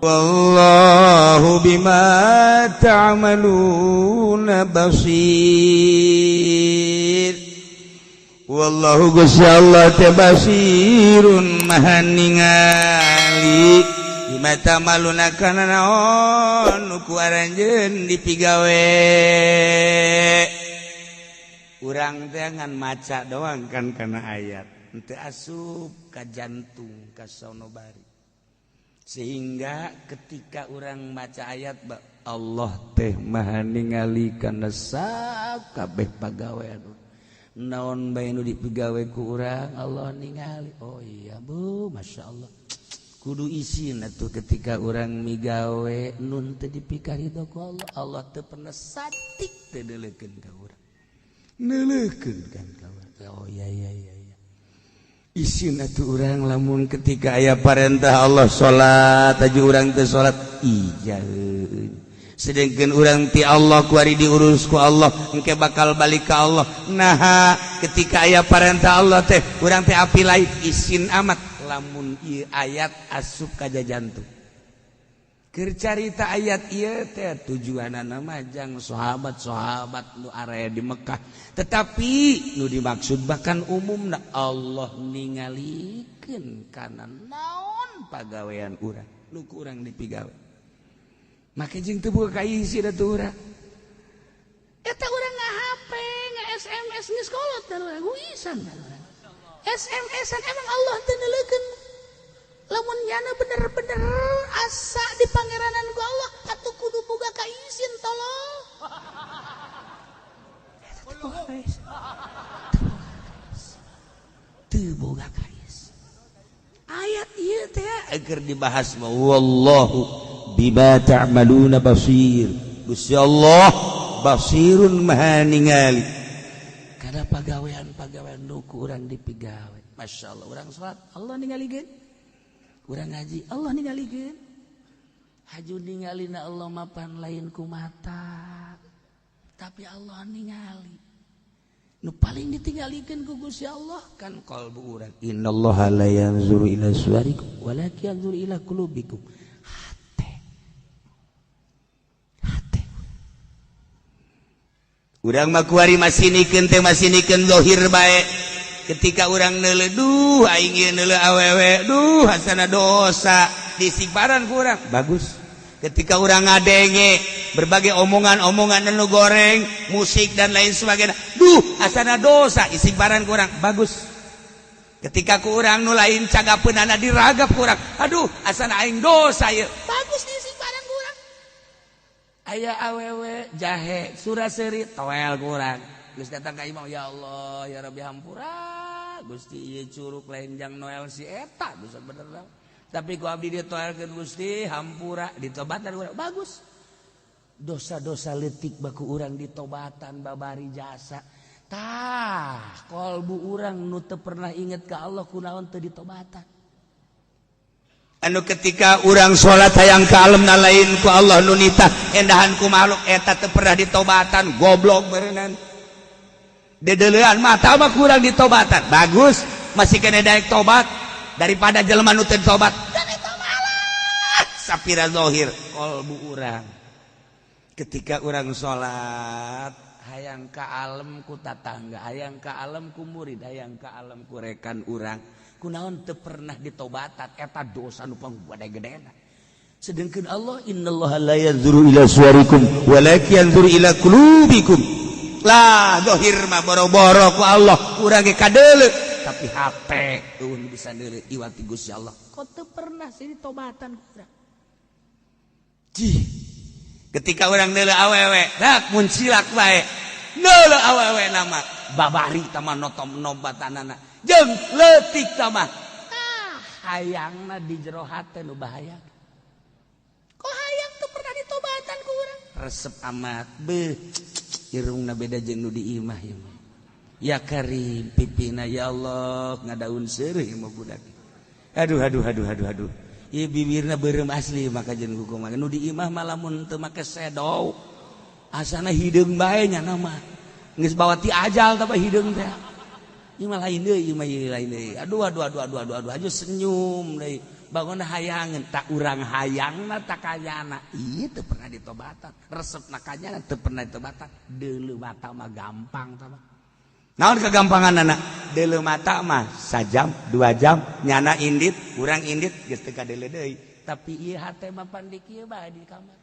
Wallahu bima ta'maluna basir. Wallahu Gusti Allah teh basirun maha ningali bima ta'maluna kana naon nu ku aranjeun dipigawe. Urang teh ngan maca doang kan kana ayat, henteu asup ka jantung ka sonobari. Sehingga ketika orang maca ayat Allah teh maha ningali kana sakabeh pagawean. Naon bae nu dipigawe ku urang Allah ningali. Oh iya Bu, Masya Allah. Kudu isin atuh ketika orang migawe nun teu dipikarido ku Allah. Allah teu pernah satik teu deuleukeun ka urang. Neuleukeun kan ka urang. Oh iya iya iya. Isin atuh urang lamun ketika aya parentah Allah salat aja urang teu salat ija. Sedangkan urang ti Allah kuari diurus ku Allah engke bakal balik ka Allah. Nah, ketika aya parentah Allah teh urang teh api lain isin amat lamun ieu ayat asup ka jantung. Keur carita ayat ieu teh tujuanana mah jang sahabat-sahabat nu area di Mekah. Tetapi nu dimaksud bahkan umumna Allah ningalikeun kana naon pagawean urang nu ku urang dipigawe. Make jeung teu boga kaisi da urang. Eta urang nga-HP, nga-SMS geus kolot da urang isan da urang. SMS-an emang Allah teu neuleukeun. Lamun nyana bener-bener asa di pangeranan ku Allah atuh kudu boga kaisin tolol. Teu boga kais. Ayat ieu teh agar dibahas mah wallahu bima ta'maluna basir. Gusti Allah basirun maha ningali kana pagawean-pagawean nu ku urang dipigawe. Masya Allah urang salat Allah ningalikeun. Urang ngaji Allah ningalikeun. Haju ningalina Allah mapan lain ku mata, tapi Allah ningali. Nu paling ditinggalikeun ku Gusti Allah kan qalbu urang. Innallaha la yanzuru ila suwarikum walakin yanzuru ila qulubikum. Hate. Hate. Urang mah kuari masinikeun teh masinikeun zahir bae. Ketika urang neuleuh duh aing ieu neuleuh awewe duh hasana dosa disiparan ku urang bagus. Ketika urang ngadenge berbagai omongan-omongan nu goreng musik dan lain sebagainya duh asana dosa istighfaran ku urang bagus. Ketika ku urang nu lain cagapeunana diragap ku urang aduh asana aing dosa ieu bagus istighfaran ku urang. Aya awewe jahe sura-seuri toel ku urang geus datang ka imam ya Allah ya Rabbi hampura Gusti ieu curug lain jang Noel si eta dosa bener tapi ku abdi ditoelkeun Gusti hampura ditobatan urang bagus. Dosa-dosa leutik baku urang ditobatan babari jasa tah kolbu urang nu teu pernah inget ka Allah kunaon teu ditobatan. Anu ketika urang salat hayang ka alamna lain ku Allah nu nitah endahan ku makhluk eta teu pernah ditobatan goblok beureunan. Dedelean mata mah kurang ditobatan bagus masih kena daek tobat daripada jelema nu teu tobat dan eta malah sapira zahir qalbu urang. Ketika urang salat hayang ka alam ku tatangga hayang ka alam ku murid hayang ka alam ku rekan urang kunaon teu pernah ditobatan eta dosa nu panggede-gedena. Sedangkan Allah innallaha la yanzuru ila suwarikum walakin yanzuru ila qulubikum. Lah zahir mah boro-boro ku Allah urang ge kadeuleu tapi hate eueun bisa deuleu iwati Gusti Allah kok teu pernah sih ditobatan ku urang. Cih ketika urang deuleu awewe rak mun cilak bae deuleu awewe nama babari tama notom nobatanana jeung leutik tama ah hayangna di jero hate nu bahaya kok hayang teu pernah ditobatan ku urang resep amat beuh irungna beda jeung nu di imah ieu mah ya karim pipina ya Allah ngadaun seureuh mah budak aduh aduh aduh aduh aduh ieu bibirna beureum asli maka jeung hukum nu di imah mah lamun teu make sedow asana hideung bae nya mah geus bawa ti ajal tah hideung teh ieu mah lain deui ieu mah lain deui aduh aduh aduh aduh aduh aduh aja senyum deui Bangun hayangan tak urang hayangna tak kayana. Ieu teu pernah ditobatan. Resepna kanyana teu pernah ditobatan. Deuleu mata mah gampang tah mah. Naon kegampangan anak? Deuleu mata mah sajam, 2 jam nyana indit, urang indit geus teu kadeuleu deui. Tapi ieu hate mah pan di kieu bae di kamar.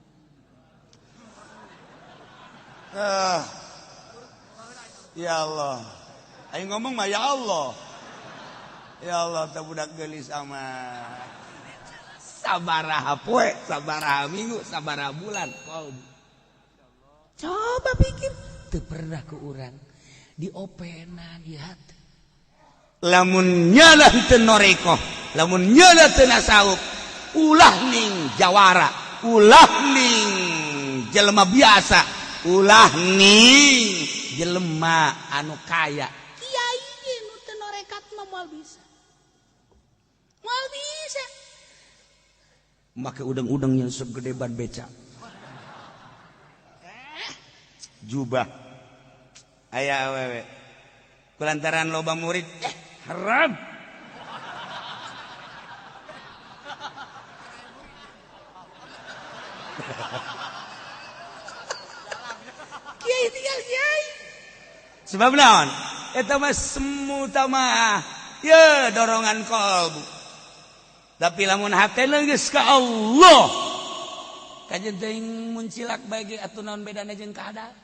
Ya Allah. Aing ngomong mah ya Allah. Ya Allah teh budak geulis amat. Sabaraha poe, sabaraha minggu, sabaraha bulan. Coba pikir, teu pernah ku urang diopenan ieu hate. Lamun nyala teu norekoh, lamun nyala teu nasawuf, ulah ning jawara, ulah ning jelema biasa, ulah ning jelema anu kaya. Kiai nu teu norekat mah moal bisa. Moal bisa. Make udang-udang yang segede ban beca. Jubah. Aya awewe. Kulantaran loba murid, haram. Kiai tinggal kiai. Sebab naon? Eta mah semu tamah. Ye dorongan kalbu. Tapi lamun hate geus ka Allah. Kajen teuing muncilak bae ge atuh naon bedana jeung kadal.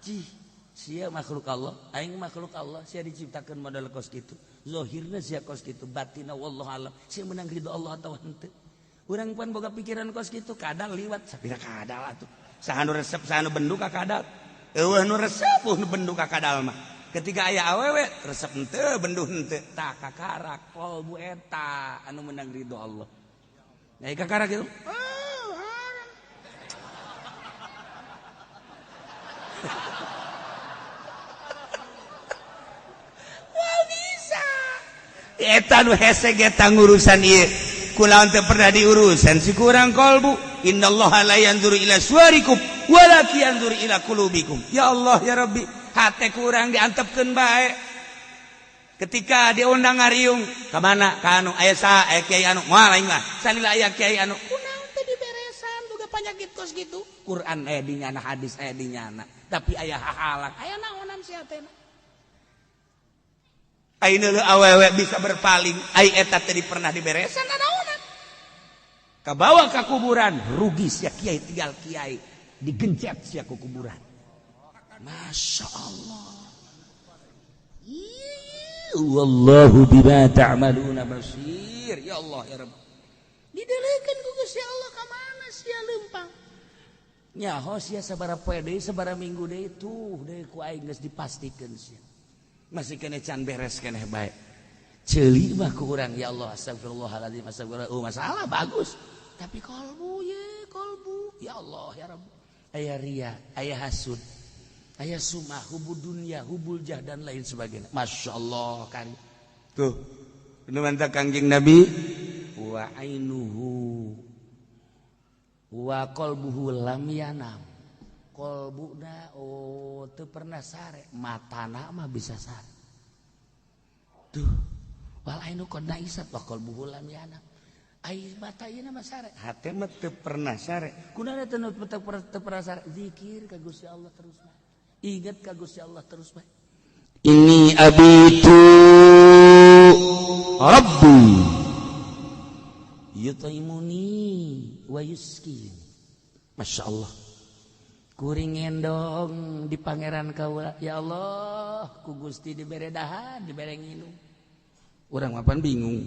Cih, sia makhluk Allah, aing makhluk Allah, sia diciptakeun model kos kitu. Zahirna sia kos kitu, batinna wallahu alam. Sia menang ridho Allah atawa henteu. Urang pan boga pikiran kos kitu, kadal liwat sapira kadal atuh. Saha nu resep, saha nu bendu ka kadal. Eueuh nu resep, eueuh nu bendu ka kadal mah. Ketika aya awewe resep henteu, bendu henteu, tah kakarak qalbu eta anu menang ridho Allah. Nah, kakarak kitu. Wah bisa. Eta nu hese ge ngurusan ieu. Kulaon teu pernah diurusan si kurang kalbu. Innallaha la yanzuru ila suwarikum walakin yanzuru ila qulubikum. Ya Allah ya Rabbi, hate kurang diantepkeun bae. Ketika diundang ngariung ka mana ka anu aya saha aya kiai anu moal aing mah. Salila aya kiai anu kunaon teh diberesan boga panyakit kos kitu. Quran aya di nyana, hadis aya di nyana, tapi aya hahalang, aya naonan sia teh. Ai neuleuh awewe bisa berpaling, ai eta teh pernah diberesan naonan. Kabawa ka kuburan, rugi sia kiai tinggal kiai, digencet sia ku kuburan. Masya Allah. Wallahu bima ta'maluna basir. Ya Allah ya Rabb. Didelekeun ku Gusti Allah ka mana sia leumpang. Nyaho sia sabaraha poe deui, sabaraha minggu deui tuh deui ku aing geus dipastikeun sia. Masih keneh can beres keneh bae. Ceuli mah ku urang ya Allah astagfirullahaladzim astagfirullah. Oh masalah bagus. Tapi kalbu ye kalbu ya Allah ya Rabb. Aya ria, aya hasud, aya sumah, hubul dunia, hubul jah dan lain sebagainya. Masya Allah kan. Tuh, nu mantap Kangjeng Nabi wa ainuhu wa qalbuhu lam yanam. Qalbuna oh teu pernah sare, matana mah bisa sare. Tuh, wal ainu qad naisat wa qalbuhu lam yanam. Ai mata ieu mah sare, hate mah teu pernah sare. Kunaon teu pernah sare? Zikir ka Gusti Allah terus bae. Ingat ka Gusti Allah terus bae. Ini abitu Rabbi yutaimuni wa yuskin. Masya Allah. Kuring ngendong di pangeran kaula. Ya Allah, ku Gusti dibere dahar, dibere nginum. Urang mapan bingung.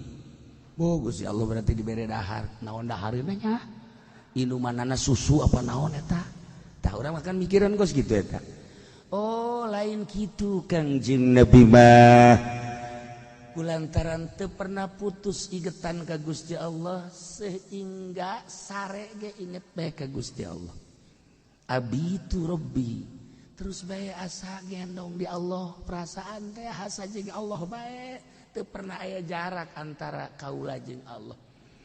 Oh Gusti Allah berarti dibere dahar. Naon dahareuna nya? Inumanana susu apa naon eta? Tah urang makan mikiran kos gitu eta. Oh lain kitu Kangjeng Nabi mah. Kulantaran teu pernah putus igetan ka Gusti Allah sehingga sare ge inget bae ka Gusti Allah. Abitu Rabbi terus bae asa gendong di Allah, perasaan teh asa jeung Allah bae, teu pernah aya jarak antara kaula jeung Allah.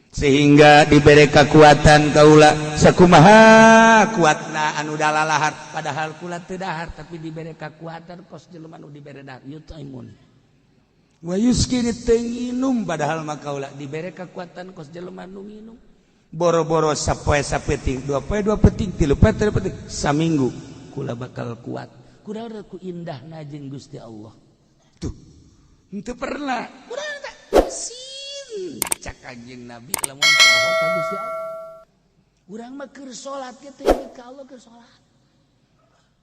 Sehingga diberi kekuatan kaula sakumaha kuatna anu dalalahar, padahal kula teu dahar tapi diberi kekuatan kos jelema nu dibere dahar yutaimun. Wa yuskini teu nginum, padahal mah kaula dibere kekuatan kos jelema nu nginum. Boro-boro sapoe sapeuting, dua poe dua peuting, tilu poe tilu peuting, saminggu kula bakal kuat. Kuda ku indahna jeung Gusti Allah. Tuh. Henteu pernah. Kurang tak sin cak Kanjeng Nabi lamun poho ka Gusti Allah. Urang mah keur salat ge teu inget ka Allah keur salat.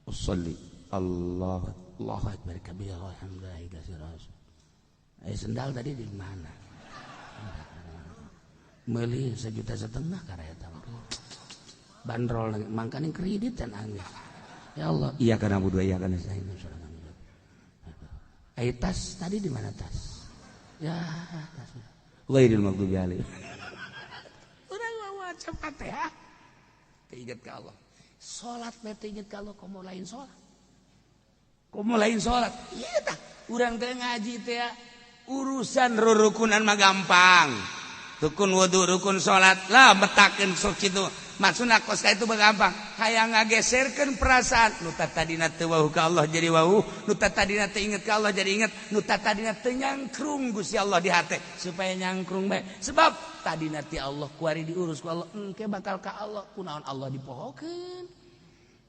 Usolli Allah Allahu akbar kabira alhamdulillah katsiran. Sendal tadi di mana? Meuli 1,5 juta kareta. Bandrol mangkaning kredit dan angin. Ya Allah, iya karena dua iya karena saya. Ayo tas tadi di mana tas? Ya, tas. Ghairil maghdubi alaihim. Urang mah maca Fatihah. Teu inget ka Allah. Salat bae teu inget ka Allah, komo lain salat. Komo lain salat. Ieu tah, urang teh ngaji teh urusan rurukunan mah gampang. Rukun wudu, rukun salat lah metakeun sok kitu. Maksudna kos ka itu mah gampang. Hayang ngageserkeun perasaan nu tadina teu wawuh ka Allah jadi wawuh, nu tadina teu inget ka Allah jadi inget, nu tadina teu nyangkrung Gusti Allah di hate supaya nyangkrung bae. Sebab tadina ti Allah kuari diurus ku Allah, engke bakal ka Allah, kunaon Allah dipohokeun.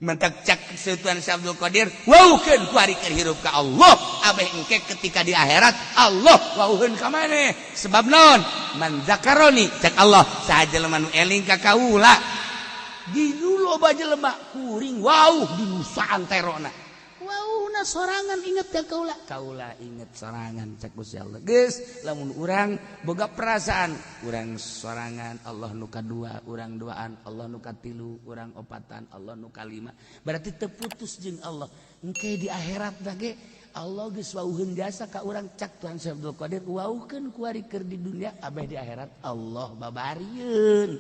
Mentak cak Sultan Syekh Abdul Qadir, wawuhkeun kuari keur hirup ka Allah, abeh engke ketika di akhirat Allah wawuheun ka maneh. Sebab naon? Man zakaroni cak Allah, saha jelema nu eling ka kaula. Di loba jelema kuring wawuh di nusaan terona. Wawuhna sorangan inget ka kaula. Kaula inget sorangan cak Gusti Allah. Geus, lamun urang boga perasaan urang sorangan Allah nu kadua, urang duaan Allah nu katilu, urang opatan Allah nu kalima. Berarti teu putus jeung Allah. Engke di akhirat ge Allah geus wawuheun jasa ka urang cak Tuhan Syekh Abdul Qadir, wawuhkeun kuari keur di dunia abeh di akhirat Allah babarieun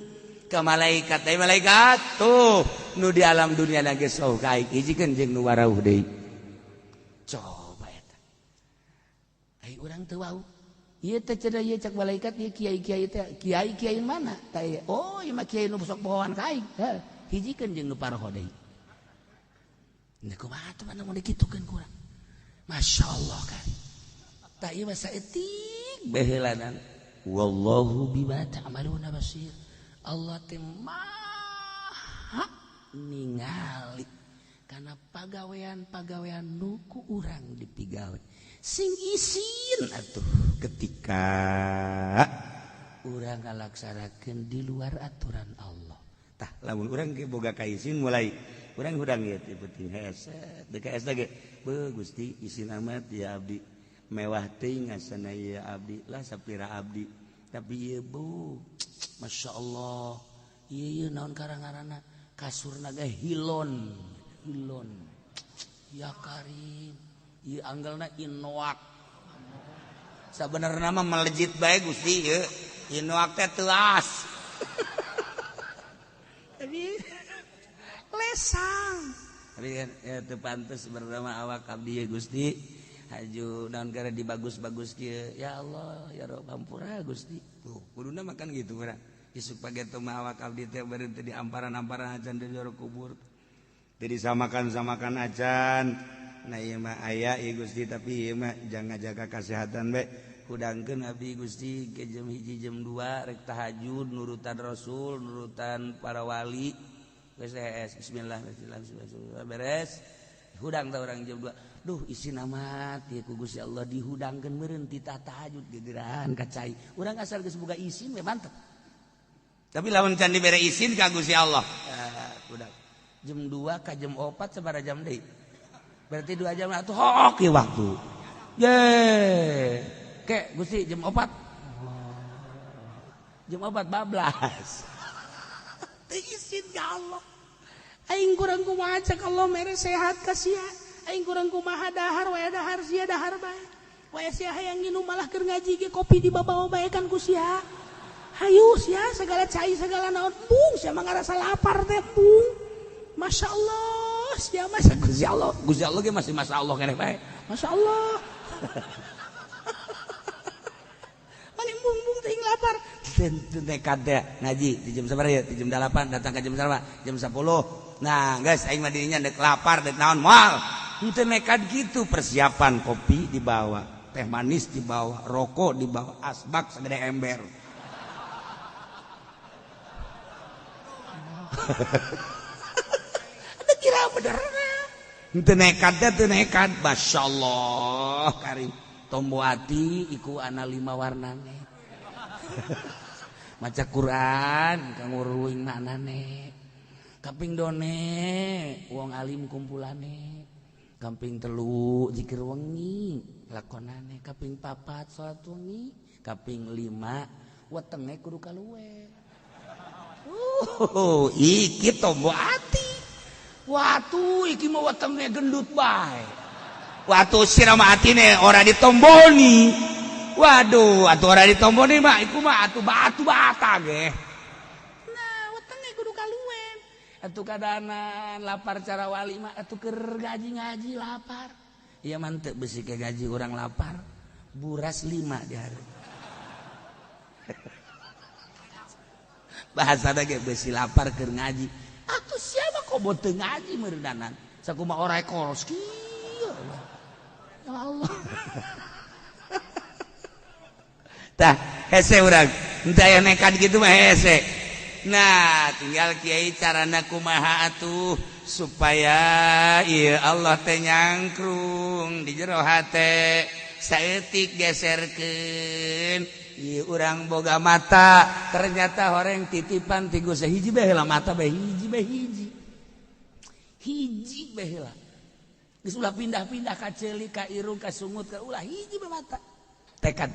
ke malaikat. Ai malaikat tuh nu di alam dunia na geus wawuh ka aing, hijikeun jeung nu warauh deui. Coba eta. Ai urang teu wawuh. Ieu teh cenah ieu cak malaikat ieu kiai-kiai teh, kiai-kiai mana? Tah ieu. Oh, ieu mah kiai nu sok pohoan ka aing. Heuh, hijikeun jeung nu paroho deui. Nah, kumaha tuh mana mun dikitukeun ku urang? Masya Allah kan. Tah ieu mah saeutik baheulanan. Wallahu bima ta'maluna basir. Allah teh maha ningali karena pagawean-pagawean nu ku urang dipigawe. Sing isin atuh ketika urang ngalaksanakeun di luar aturan Allah. Tah, lamun urang ge boga kaisin mulai urang hudang ieu teh penting hese DKS ge. Beuh Gusti, isin amat ya abdi, mewah teuing asana ieu abdi lah, sapira abdi, tapi ieu bu Masya Allah ieu ieu naon karang-ngaranna kasurna ge hilon hilon ya karim ieu anggelna inoak. Sabenerna mah melejit bae Gusti, ieu inoak teh teuas Tapi lesang. Tapi kan ya teu pantes bernama awak abdi ya Gusti, haju naon gara dibagus-bagus kieu. Ya Allah ya Rob, hampura Gusti. Tuh kuduna makan gitu urang isuk pageto mah awak abdi teh beureun teh di amparan-amparan acan, di jero kubur teu disamakan-samakan acan. Nah, ieu mah aya ieu Gusti, tapi ieu mah jangan jaga kesehatan bae. Hudangkeun abdi Gusti ke jam 1 jam 2 rek tahajud nurutan Rasul, nurutan para wali. Geus bismillah, bismillah, bismillah, beres hudang tah urang jam 2. Duh, isin amat ya ku Gusti Allah dihudangkeun meureun ti tahajud gegerahan ka cai. Urang asal geus boga isin we mantep. Tapi lamun can dibere isin ka Gusti Allah, hudang jam 2 ka jam 4 sabaraha jam deui? Berarti 2 jam atuh hok ieu waktu ye ke Gusti jam 4, jam 4 bablas. Teu isin ka Allah. Aing kurang kumaha cak Allah mere sehat ka sia. Aing kurang kumaha dahar wae, dahar sia dahar bae. Wae sia hayang nginum malah keur ngaji ge kopi dibabawa bae kan ku sia. Hayu sia segala cai segala naon embung sia mah ngarasa lapar teh embung. Masya Allah sia mah. Gusti Allah, Gusti Allah ge masih Masya Allah keneh bae. Masya Allah. Paling embung-embung teuing lapar. Nekat teh ngaji di jam sabaraha ya? Di jam 8 datang ke jam sabaraha? Jam 10. Nah, guys, aing mah dirinya dek lapar dek naon moal. Henteu nekat gitu, persiapan kopi dibawa. teh manis dibawa, rokok dibawa, asbak segede ember. Ada kira bener. Teu nekat teh teu nekat, masyaallah karim. Tombo ati iku ana 5 warnane. Maca Quran kang nguruing maknane. Kaping done wong alim kumpulane. Kaping 3 zikir wengi lakonane, kaping 4 salat wengi, kaping 5 wetenge kudu kaluwe. Iki tombo ati. Watu iki mah wetenge gendut bae. Watu siram atine ora ditomboni. Waduh, atuh ora ditomboni mah iku mah atuh batu bata ge. Nah, wetenge kudu kaluwe. Atuh kadanan lapar cara wali mah atuh keur gaji-ngaji lapar. Ieu mah teu besi ke gaji urang lapar. Buras 5 di hari. Bahasana ge besi lapar keur ngaji. Atuh siapa kok bote ngaji meureunanan? Sakumaha ora koros kieu. Ya Allah. Tah, hese urang. Henteu aya nekat kitu mah hese. Nah, tinggal kiai carana kumaha atuh supaya ieu Allah teh nyangkrung di jero hate. Saeutik geserkeun. Ieu urang boga mata, ternyata horeng titipan ti Gusti hiji bae heula mata bae hiji bae hiji. Hiji bae heula. Geus ulah pindah-pindah ka ceuli ka irung ka sungut ka ulah hiji bae mata. Tekad.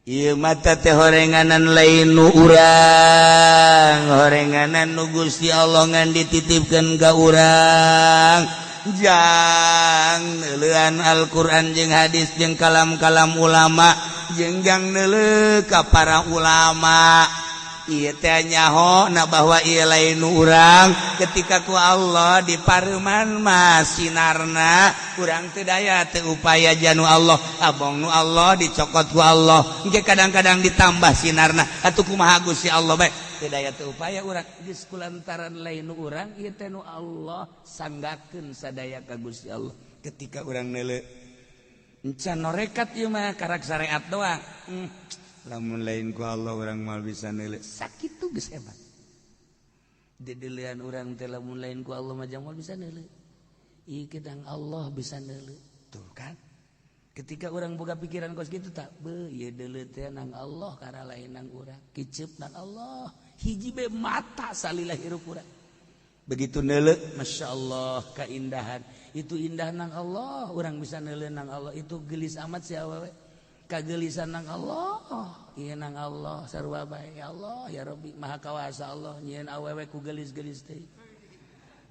Ieu mata teh horenganan lain nu urang, horenganan nu Gusti Allah ngan dititipkeun ka urang. Jang neuleuan Al-Qur'an jeung hadis jeung kalam-kalam ulama, jeung jang neuleuh ka para ulama. Ieu teh nyaho na bahwa ieu lain nu urang, ketika ku Allah dipareuman mah sinarna urang teu daya teu upaya janu Allah, abong nu Allah dicokot ku Allah. Engke kadang-kadang ditambah sinarna atuh kumaha Gusti Allah bae teu daya teu upaya urang geus kulantaran lain nu urang ieu teh nu Allah sanggakeun sadaya ka Gusti Allah. Ketika urang neuleuh encan norekat ieu mah karak syariat doang. Lamun lain ku Allah urang moal bisa neuleuh sakitu geus hebat. Dedeulean urang teh lamun lain ku Allah mah moal bisa neuleuh. Ieu kidang Allah bisa neuleuh. Tuh kan. Ketika urang boga pikiran kos kitu tak beuh ieu deuleu teh nang Allah kara lain nang urang. Kiceup nang Allah. Hiji be mata salila hirup urang. Begitu neuleuh masyaallah kaindahan. Itu indah nang Allah, urang bisa neuleuh nang Allah. Itu gelis amat si awewe. Kagelisan nang Allah, ieu nang Allah sarua bae ya Allah ya Rabbi maha kawasa Allah nyieun awewe ku gelis-gelis teh.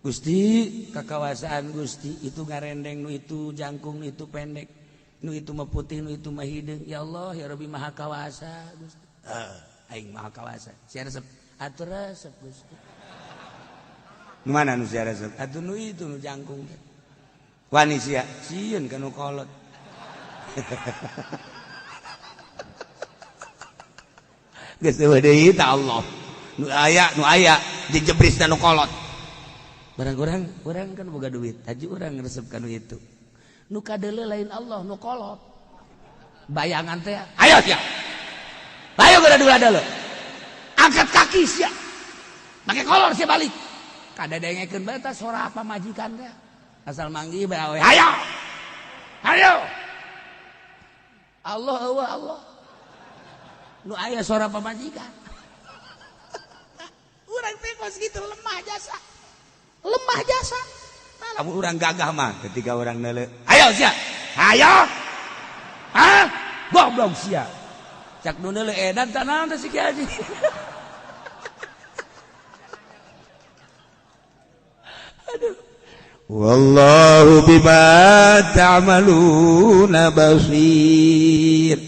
Gusti kakawasaan Gusti itu ngarendeng nu itu jangkung nu itu pendek nu itu mah putih nu itu mah hideung ya Allah ya Rabbi maha kawasa Gusti. Aing maha kawasa sia resep atuh resep Gusti. Nu mana nu sia resep atuh nu itu nu jangkung teh. Wani sia sieun ka nu kolot. Geus eueuh deui ta Allah. Nu aya dijebris nu kolot. Barang urang kan boga duit, haji urang resep ka nu itu. Nu kadeuleu lain Allah, nu kolot. Bayangan teh, ayo sia. Ayo geura deuleu. Angkat kaki sia. Make kolor sia balik. Kadadengekeun bae tah sora apa majikan teh. Asal manggih bae awe. Ayo. Ayo. Allah eueuh Allah. Nu aya sora pamajikan. Urang teh kos kitu lemah jasa. Lemah jasa. Lamun urang gagah mah ketika urang neuleuh, ayo sia. Ayo. Hah? Goblok sia. Cak nu neuleuh edan tah naon teh si Kiai Haji. Aduh. Wallahu bima ta'maluna basir.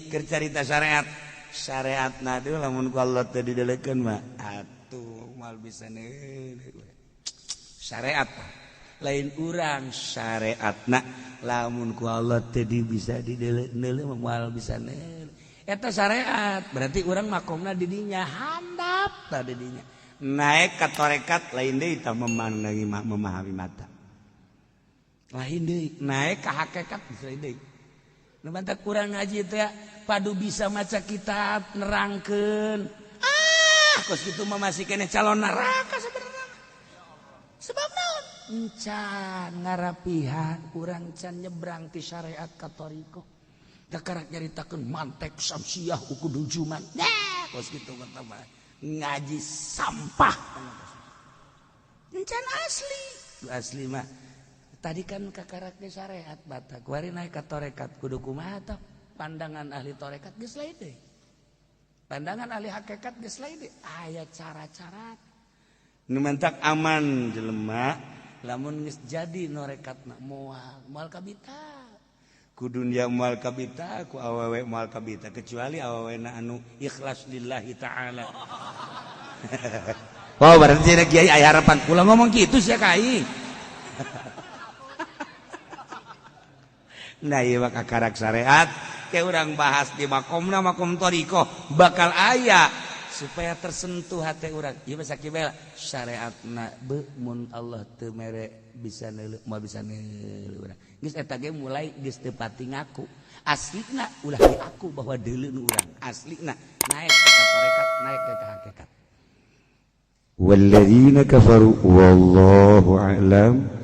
Keur carita syariat. Syariat na deui lamun ku Allah teu didelekeun mah atuh moal bisa neuleuh. Syariat lain urang syariatna lamun ku Allah teu bisa didelekeun moal bisa neuleuh. Eta syariat berarti urang makomna di dinya handap tah di dinya. Naik ka tarekat lain deui tah memandangi memahami mata. Lain deui naik ka hakikat lain deui. Nu mantak kurang ngaji teh padu bisa maca kitab nerangkeun. Ah, kos kitu mah masih keneh calon neraka sebenarnya. Sebab naon? Encan ngarapihan urang can nyebrang ti syariat ka thariqah. Kakarak nyaritakeun mantek samsiah ukudu juman. Nah, kos kitu mah ngaji sampah. Encan asli. Asli mah tadi kan kakaraknya syariat batak kuari naik ke torekat kudu kumaha tah pandangan ahli torekat geus lain deui, pandangan ahli hakikat geus lain deui, aya cara-cara nu mantak aman jelema lamun geus jadi norekatna moal moal kabita ku dunia moal kabita ku awewe moal kabita kecuali awewena anu ikhlas lillahi ta'ala. Wow, berarti kiai aya harapan kula ngomong kitu sia ka aing. Nah ieu mah kakarak syariat ke urang bahas di makomna makom thariqah bakal aya supaya tersentuh hati urang. Ieu mah sakibel syariatna beuh mun Allah teu mere bisa neuleuh moal bisa neuleuh urang. Geus eta ge mulai geus teu pati ngaku. Aslina ulah diaku bahwa deuleu nu urang. Aslina naik ke tarekat, naik ke hakikat. Walladzina kafaru wallahu a'lam.